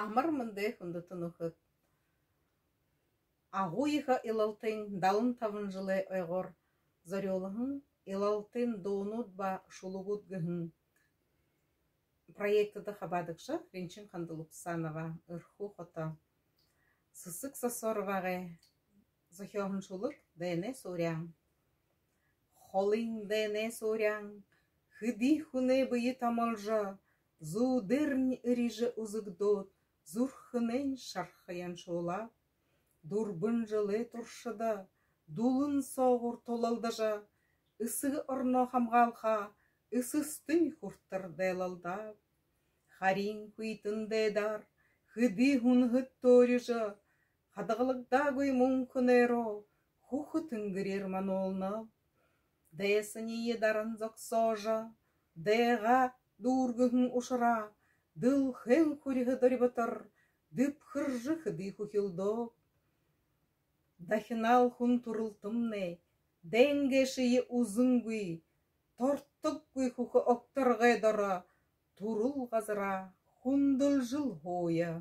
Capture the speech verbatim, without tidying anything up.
Амар мэндэ, хүндэтэ нүхэд! Агуу ехэ Илалтын далан табан жэлэй ойгоор зорюулһан «Илалтын дуунууд ба шүлэгүүд» гэһэн проектдо хабаадагша Ринчин Хандалупсанова, Эрхүү хото. Сэсэг Сосоровагай зохёоһон шүлэг «Дайнай суурян». Холын дайнай суурян хэды хүнэй бэе томолжо, зүүдээрнь эрижэ үзэгдөөд, зүрхэнэйнь шарха яншуулаа. Дүрбэн жэлэй туршада дүлэн соогуур тулалдажа, эсэгэ ороноо хамгаалха эсэстэнь хүрэтэр дайлалдаа. Харин хүйтэн дайдаар хэды һүнэһэд төөрижэ, хадагалагдаагүй мүнхэ нойроо хүхэ тэнгэреэр мануулнаб. Дайсаниие даран зогсоожо, дайгаа дүүргэһэн ушараа дэлхэйн хүрьһэ дорьботор дэбхэржэ хэды хүхилдөөб. Дахинал хүн түрэлтэмнай дайн гээшые үзэнгүй, тортоггүй хүхэ огторгой доро түрэл газараа хүндэлжэл һууя.